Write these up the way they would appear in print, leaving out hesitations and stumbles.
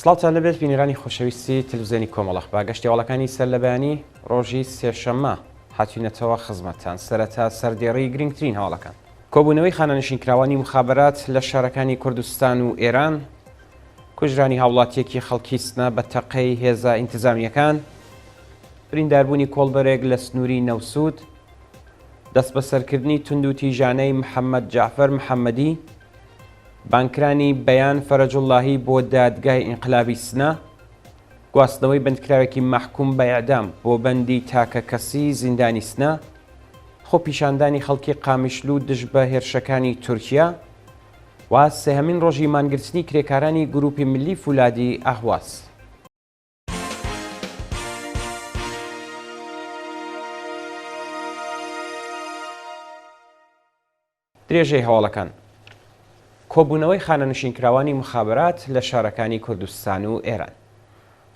سڵاوتان لەبێت بینەرانی خۆشەویستی تەلەفزیۆنی کۆمەڵە با گەشتی هەواڵەکانی سەر لە بەیانی ڕۆژی سێشەممە هاتوینەتەوە خزمەتتان سەرەتا سەردێڕی گرنگترین هەواڵەکان. کۆبوونەوەی خانەنشینکراوانی موخابەرات لە شارەکانی کوردستان و ئێران، کوژرانی هاوڵاتییەکی خەڵکی سنە بە تەقەی هێزە ئینتزامییەکان، برینداربوونی کۆڵبەرێک لە سنووری نەوسوود، دەستبەسەرکردنی توندوتیژانەی محەممەد جەعفەر محەممەدی، بانگکرانی بەیان فەرەجوڵڵاهی بۆ دادگای ئینقلابی سنە، گواستنەوەی بەندکراوێکی مەحکووم بە ئێعدام بۆ بەندی تاکەکەسیی زیندانی سنە، خۆپیشاندانی خەڵکی قامیشلو دژ بە هێرشەکانی تورکیا و سێهەمین ڕۆژی مانگرتنی کرێکارانی گرووپی ملی فولادی ئەهواز. درێژەی هەواڵەکان. کۆبوونەوەی خانەنشینکراوانی موخابەرات لە شارەکانی کوردستان و ئێران.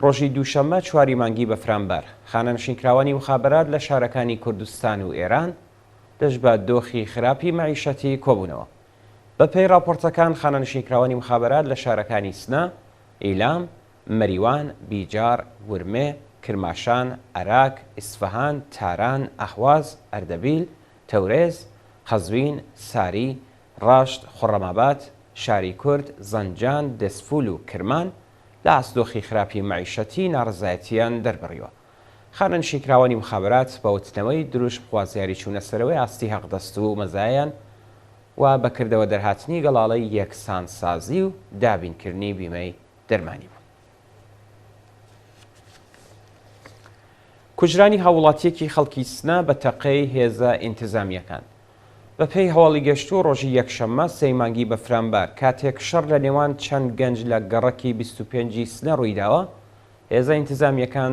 ڕۆژی دووشەممە چواری مانگی بەفرانبار، خانەنشینکراوانی موخابەرات لە شارەکانی کوردستان و ئێران دژ بە دۆخی خراپی مەعیشەتی کۆبوونەوە. بە پێی ڕاپۆرتەکان خانەنشینکراوانی موخابەرات لە شارەکانی سنە، ئیلام، مەریوان، بیجاڕ، ورمێ، کرماشان، ئەراک، ئیسفەهان، تاران، ئەهواز، ئەردەبیل، تەورێز، قەزوین، ساری، ڕەشت، خوڕەماباد، شاری کورد، زەنجان، دێسفول و کرمان لە ئاست دۆخی خراپی مەعیشەتی ناڕەزایەتییان دەربڕیوە. خانەنشینکراوانی موخابەرات بە وتنەوەی دروشم خوازیاری چوونەسەرەوەی ئاستی هەقدەست و مەزایان و بە کردەوە دەرهاتنی گەڵاڵەی یەکسانسازی و دابینکردنی بیمەی دەرمانی بوون. کوژرانی هاووڵاتییەکی خەڵکی سنە بە تەقەی هێزە ئینتزامییەکان. بە پێی هەواڵی گەشتوو ڕۆژی یەکشەممە سێی مانگی بەفرانبار کاتێک شەڕ لە نێوان چەند گەنج لە گەڕەکی 25 ی سنە ڕوویداوە هێزە ئینتزامییەکان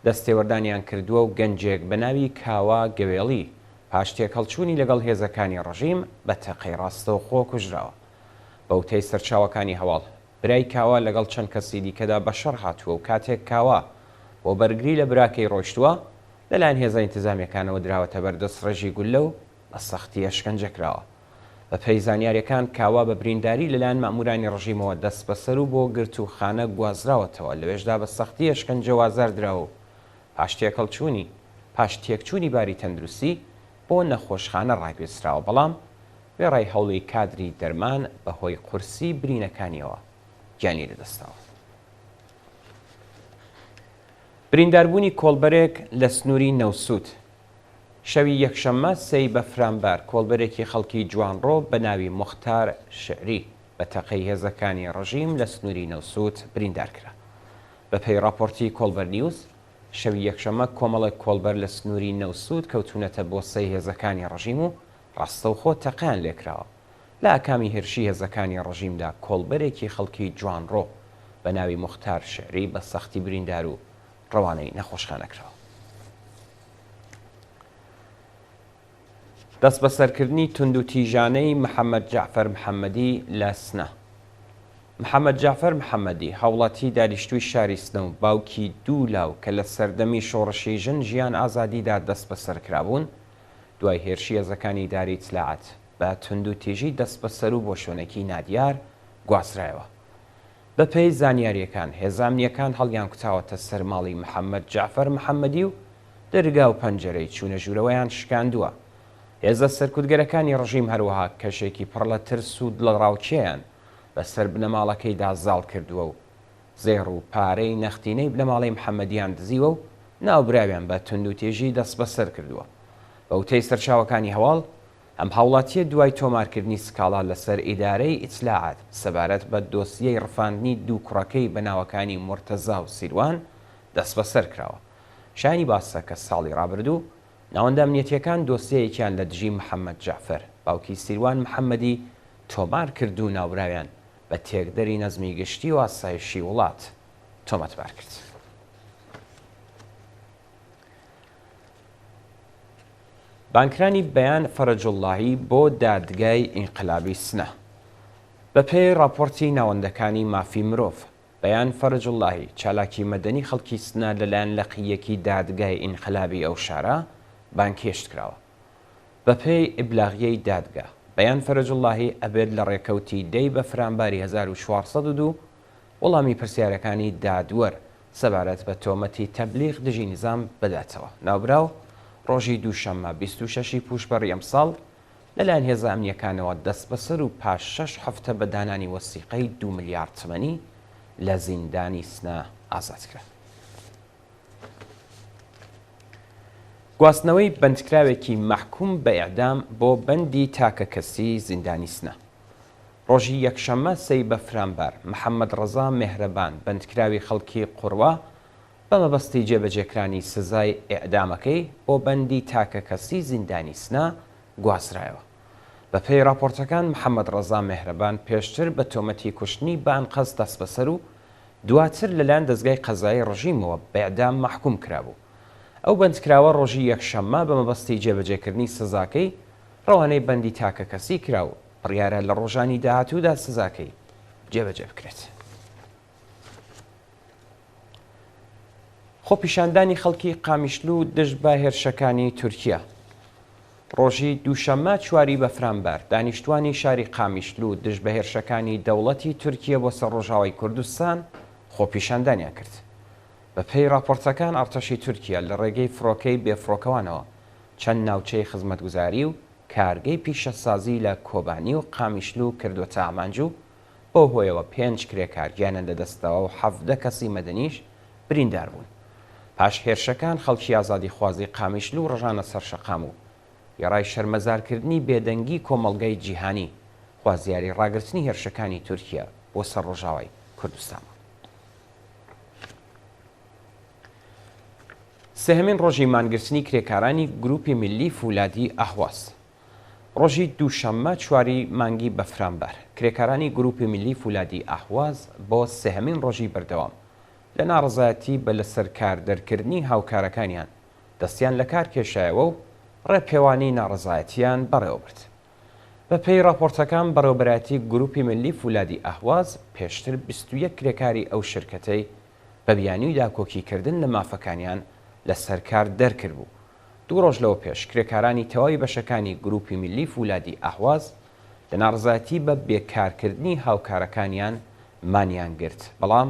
دەستێوەردانیان کردووە و گەنجێک بە ناوی کاوە گەوێڵی پاش تێکهەڵچوونی لەگەڵ هێزەکانی ڕژیم بە تەقەی ڕاستەوخۆ کوژراوە. بە وتەی سەرچاوەکانی هەواڵ، برای کاوە لەگەڵ چەند کەسی دیکەدا بە شەڕ هاتووە و کاتێک کاوە بۆ بەرگری لە براکەی ڕۆیشتووە، لەلایەن هێزە ئینتزامییەکانەوە دراوەتە بەر دەستڕێژی گوللە و بە سەختی ئەشکەنجە کراوە. بەپێی زانیارییەکان کاوە بە برینداری لەلایەن مەئموورانی ڕژیمەوە دەستبەسەر و بۆ گرتووخانە گوازراوەتەوە، لەوێشدا بە سەختی ئەشکەنجە و ئازار دراوە و پاش تێکهەڵچوونی پاش تێکچوونی باری تەندروستی بۆ نەخۆشخانە ڕاگوێزراوە، بەڵام وێڕای هەوڵی کادری دەرمان بەهۆی قورسی برینەکانیەوە گیانی لەدەستداوە. برینداربوونی کۆڵبەرێک لە سنووری نەوسوود شەوی یەکشەممە سێی بەفرانبار کۆڵبەرێکی خەڵکی جوانڕۆ بە ناوی موختار شعری بە تەقەی هێزەکانی ڕژیم لە سنووری نەوسوود بریندار کرا. بەپێی ڕاپۆرتی کۆڵبەر نیوز، شەوی یەکشەممە کۆمەڵێک کۆڵبەر لە سنووری نەوسوود کەوتوونەتە بۆسەی هێزەکانی ڕژیم و ڕاستەوخۆ تەقەیان لێکراوە. لە ئاکامی هێرشی هێزەکانی ڕژیمدا کۆڵبەرێکی خەڵکی جوانڕۆ بە ناوی موختار شعری بە سەختی بریندار و ڕەوانەی نەخۆشخانە کراوە. دەستبەسەرکردنی توندوتیژانەی محەمەد جەعفەر محەمەدی لە سنە. محەمەد جەعفەر محەمەدی، هاوڵاتی دانیشتووی شاری سنە و باوکی دوو لاو کە لە سەردەمی شۆڕشی ژن ژیان ئازادیدا دەستبەسەرکرابوون، دوای هێرشی هێزەکانی ئیدارەی ئیتلاعات بە توندوتیژی دەستبەسەر و بۆ شوێنێکی نادیار گوازرایەوە. بەپێی زانیارییەکان، هێزە ئەمنییەکان هەڵیانکوتاوەتە سەر ماڵی محەمەد جەعفەر محەمەدی و دەرگا و پەنجەرەی چوونە ژوورەوەیان شکاندووە. هێزە سەرکوتگەرەکانی ڕژیم هەروەها کەشێکی پڕ لە ترس و دڵەڕاوکێیان بەسەر بنەماڵەکەیدا زاڵ کردووە و زێڕ و پارەی نەختینەی بنەماڵەی محەمەدیان دزیوە و ناوبراویان بە توندوتیژی دەستبەسەر کردووە. بە وتەی سەرچاوەکانی هەواڵ، ئەم هاوڵاتییە دوای تۆمارکردنی سکاڵا لەسەر ئیدارەی ئیتلاعات سەبارەت بە دۆسیەی ڕفاندنی دوو کوڕەکەی بە ناوەکانی مورتەزا و سیروان دەستبەسەر کراوە. شایانی باسە کە ساڵی ڕابردوو ناوەندە ئەمنیەتییەکان دۆسیەیەکیان لە دژی محەمەد جەعفەر، باوکی سیروان محەمەدی تۆمار کرد و ناوبراویان بە تێکدەری نەزمی گشتی و ئاسایشی وڵات تۆمەتبار کرد. بانگکرانی بەیان فەرەجوڵڵاهی بۆ دادگای ئینقلابی سنە. بەپێی ڕاپۆرتی ناوەندەکانی مافی مرۆڤ، بەیان فەرەجوڵڵاهی، چالاکی مەدەنی خەڵکی سنە لەلایەن لقی یەکی دادگای ئینقلابی ئەو شارە بانگهێشت کراوە. بەپێی ئیبلاغیەی دادگا، بەیان فەرەجوڵڵاهی ئەبێت لە ڕێکەوتی دەی بەفرانباری 1402. وەڵامی پرسیارەکانی دادوەر سەبارەت بە تۆمەتی تەبلیغ دژی نیزام بداتەوە. ناوبراو ڕۆژی دووشەممە 26 ی پووشپەڕی ئەمساڵ لەلایەن هێزە ئەمنییەکانەوە دەستبەسەر و پاش شەش هەفتە بە دانانی وەسیقەی دوو ملیار تمەنی لە زیندانی سنە ئازاد کرا. گواستنەوەی بەندکراوێکی مەحکوم بە ئێعدام بۆ بەندی تاکەکەسی زیندانی سنە. ڕۆژی یەکشەممە سێی بەفرانبار، محەممەد ڕەزا مێهرەبان، بەندکراوی خەڵکی قوروە، بە مەبەستی جێبەجێکرانی سزای ئێعدامەکەی بۆ بەندی تاکەکەسی زیندانی سنە گوازرایەوە. بەپێی ڕاپۆرتەکان محەممەد ڕەزا مێهرەبان پێشتر بە تۆمەتی کوشتنی بە ئەنقەست دەستبەسەر و دواتر لەلایەن دەزگای قەزایی ڕژیمەوە بە ئێعدام مەحکووم کرابوو. ئەو بەندکراوە ڕۆژی یەکشەممە بە مەبەستی جێبەجێکردنی سزاکەی ڕەوانەی بەندی تاکەکەسی کرا و بڕیارە لە ڕۆژانی داهاتوودا سزاکەی جێبەجێ بکرێت. خۆپیشاندانی خەڵکی قامیشلو دژ بە هێرشەکانی تورکیا. ڕۆژی دووشەممە چواری بەفرانبار، دانیشتوانی شاری قامیشلو دژ بە هێرشەکانی دەوڵەتی تورکیە بۆ سەر ڕۆژاوای کوردستان خۆپیشاندانیان کرد. بە پێی ڕاپۆرتەکان ئەڕتەشی تورکیە لە ڕێگەی فڕۆکەی بێفڕۆکەوانەوە چەند ناوچەی خزمەتگوزاری و کارگەی پیشەسازی لە کۆبانی و قامیشلو کردووەتە ئامانج و بەو هۆیەوە پێنج کرێکار گیانیان لەدەستداوە و 17 کەسی مەدەنیش بریندار بوون. پاش هێرشەکان خەڵکی ئازادیخوازی قامیشلو ڕژانە سەر شەقام و وێڕای شەرمەزارکردنی بێدەنگی کۆمەڵگەی جیهانی، خوازیاری ڕاگرتنی هێرشەکانی تورکیە بۆ سەر ڕۆژاوای کوردستان بوون. سێهەمین ڕۆژی مانگرتنی کرێکارانی گروپی میللی فولادی ئەهواز. ڕۆژی دووشەممە چواری مانگی بەفرانبار، کرێکارانی گروپی میللی فولادی ئەهواز بۆ سێهەمین ڕۆژی بەردەوام لە ناڕەزایەتی بە لەسەر کار دەرکردنی هاوکارەکانیان دەستیان لەکار کێشایەوە و ڕێپێوانی ناڕەزایەتیان بەڕێوەبرد. بەپێی ڕاپۆرتەکان بەڕێوەبەرایەتی گروپی میللی فولادی ئەهواز پێشتر 21 کرێکاری ئەو شرکەتەی بە بیانووی داکۆکیکردن لە مافەکانیان لەسەر کار دەرکردبوو. دوو ڕۆژ لەوە پێش کرێکارانی تەواوی بەشەکانی گروپی میللی فولادی ئەهواز لە ناڕەزایەتی بە بێکارکردنی هاوکارەکانیان مانیان گرت، بەڵام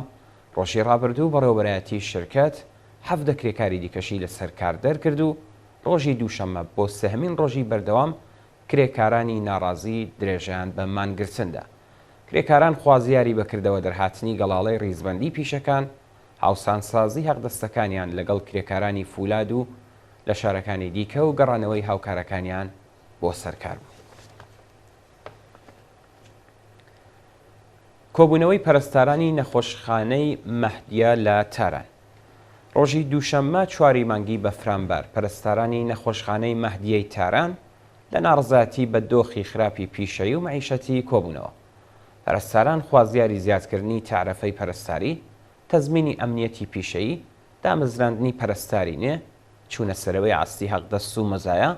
ڕۆژی ڕابردوو بەڕێوەبەرایەتی شرکەت 17 کرێکاری دیکەشی لەسەر کار دەرکرد و ڕۆژی دووشەممە بۆ سێهەمین ڕۆژی بەردەوام کرێکارانی ناڕازی درێژەیان بە مانگرتن دا. کرێکاران خوازیاری بەکردەوە دەرهاتنی گەڵاڵەی ڕیزبەندی پیشەکان، هاوسانسازی هەقدەستەکانیان لەگەڵ کرێکارانی فولاد و لە شارەکانی دیکە و گەڕانەوەی هاوکارەکانیان بۆ سەر کار بوو. کۆبوونەوەی پەرستارانی نەخۆشخانەی مەهدیە لە تاران. ڕۆژی دووشەممە چواری مانگی بەفرانبار، پەرستارانی نەخۆشخانەی مەهدیەی تاران لە ناڕەزایەتی بە دۆخی خراپی پیشەیی و مەعیشەتی کۆبوونەوە. پەرستاران خوازیاری زیادکردنی تەعرەفەی پەرستاری، تەزمینی ئەمنیەتی پیشەیی، دامەزراندنی پەرستاری نوێ، چوونەسەرەوەی ئاستی هەقدەست و مەزایا،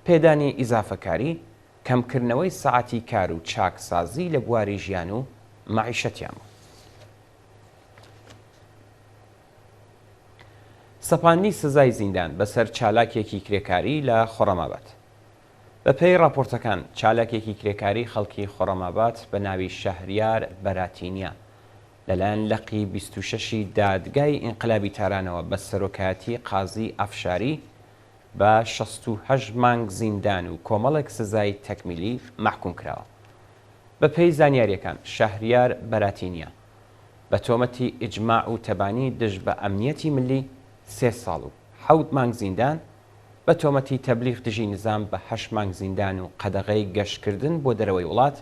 پێدانی ئیزافەکاری، کەمکردنەوەی سەعاتی کار و چاکسازی لە بواری ژیان و مەعیشەتیان بوو. سەپاندنی سزای زیندان بەسەر چالاکێکی کرێکاری لە خۆڕەماباد. بەپێی ڕاپۆرتەکان، چالاکێکی کرێکاری خەڵکی خۆڕەماباد بە ناوی شەهریار بەراتینیا لەلایەن لقی 26 ی دادگای ئینقلابی تارانەوە بە سەرۆکایەتی قازی ئەفشاری بە 68 مانگ زیندان و کۆمەڵێک سزای تەکمیلی مەحکوم کراوە. بەپێی زانیارییەکان، شەهریار بەراتینیا بە تۆمەتی ئیجماع و تەبانی دژ بە ئەمنیەتی ملی سێ ساڵ و حەوت مانگ زیندان، بە تۆمەتی تەبلیغ دژی نیزام بە هەشت مانگ زیندان و قەدەغەی گەشتکردن بۆ دەرەوەی وڵات،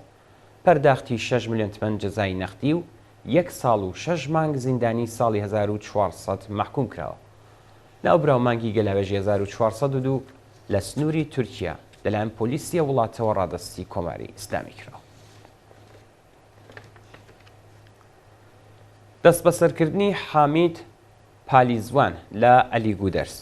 پەرداختی شەش ملیۆن تمەن جەزای نەقدی و یەک ساڵ و شەش مانگ زیندانی ساڵی 1400 مەحکووم کراوە. ناوبراو مانگی گەلاوێژی 1402 لە سنووری تورکیا لەلایەن پۆلیسی ئەو وڵاتەوە ڕادەستی کۆماری ئیسلامی کراوە. دەستبەسەرکردنی حامید پالیزوان لە ئەلیگودەرز.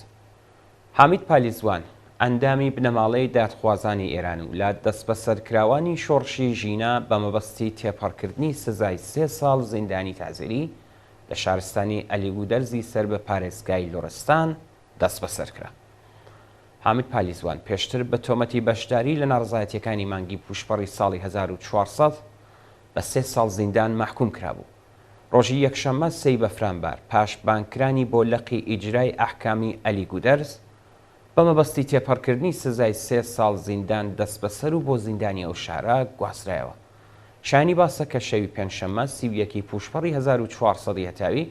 حامید پالیزوان، ئەندامی بنەماڵەی دادخوازانی ئێران و لە دەستبەسەرکراوانی شۆڕشی ژینا بە مەبەستی تێپەڕکردنی سزای سێ ساڵ زیندانی تەعزیری لە شارستانی ئەلیگودەرزی سەر بە پارێزگای لوڕستان دەستبەسەر کرا. حامد پالیزوان پێشتر بە تۆمەتی بەشداری لە ناڕەزایەتییەکانی مانگی پووشپەڕی ساڵی 1400 بە سێ ساڵ زیندان مەحکووم کرابوو. ڕۆژی یەکشەممە سێی بەفرانبار پاش بانگکرانی بۆ لقی ئیجرای ئەحکامی ئەلیگودەرز بە مەبەستی تێپەڕکردنی سزای سێ ساڵ زیندان دەستبەسەر و بۆ زیندانی ئەو شارە گوازرایەوە. شایانی باسە کە شەوی پێنجشەممە 31 ی پووشپەڕی 1400 ی هەتاوی،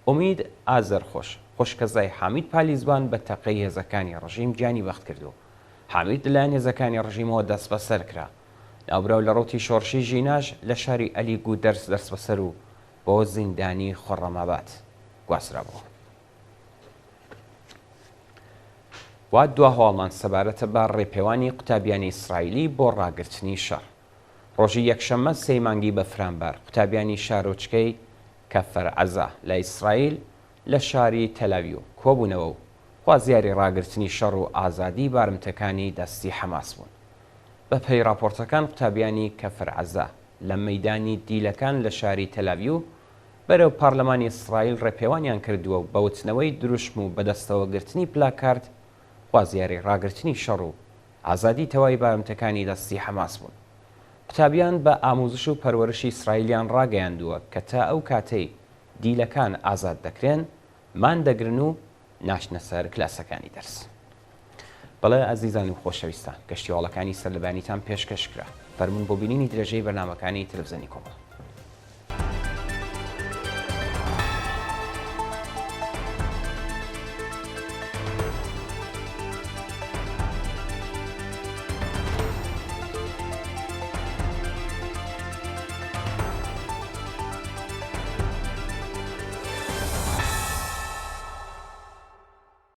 ئومید ئازەرخۆش، خوشکەزای حامید پالیزبان بە تەقەی هێزەکانی ڕژیم گیانی بەخت کرد و حامید لەلایەن هێزەکانی ڕژیمەوە دەستبەسەر کرا. ناوبراو لە ڕەوتی شۆڕشی ژیناش لە شاری ئەلیگودەرز دەستبەسەر و بۆ زیندانی خۆڕەماباد گوازرابووە. و دوا هەواڵمان سەبارەتە بە ڕێپێوانی قوتابیانی ئیسرائیلی بۆ ڕاگرتنی شەڕ. ڕۆژی یەکشەممە سێی مانگی بەفرانبار، قوتابیانی شارۆچکەی کەفەر عەزا لە ئیسرائیل لە شاری تەلاویو کۆبوونەوە و خوازیاری ڕاگرتنی شەڕ و ئازادیی بارمتەکانی دەستی حەماس بوون. بەپێی ڕاپۆرتەکان قوتابیانی کەفەر عەزا لە مەیدانی دیلەکان لە شاری تەلاویو بەرەو پارلەمانی ئیسرائیل ڕێپێوانیان کردووە و بە وتنەوەی دروشم و بەدەستەوەگرتنی پلاکارد خوازیاری ڕاگرتنی شەڕ و ئازادی تەواوی بارمتەکانی دەستی حەماس بوون. قوتابیان بە ئاموزش و پەروەرشی ئیسرائیلیان ڕاگەیاندووە کە تا ئەو کاتەی دیلەکان ئازاد دەکرێن مان دەگرن و ناچنە سەر کلاسەکانی دەرس. بەڵێ ئازیزان و خۆشەویستان گەشتیواڵەکانی سەرلەبەیانیتان پێشکەش کرا. فەرموون بۆ بینینی درێژەی بەرنامەکانی تەلەفزیۆنی کۆمەڵ.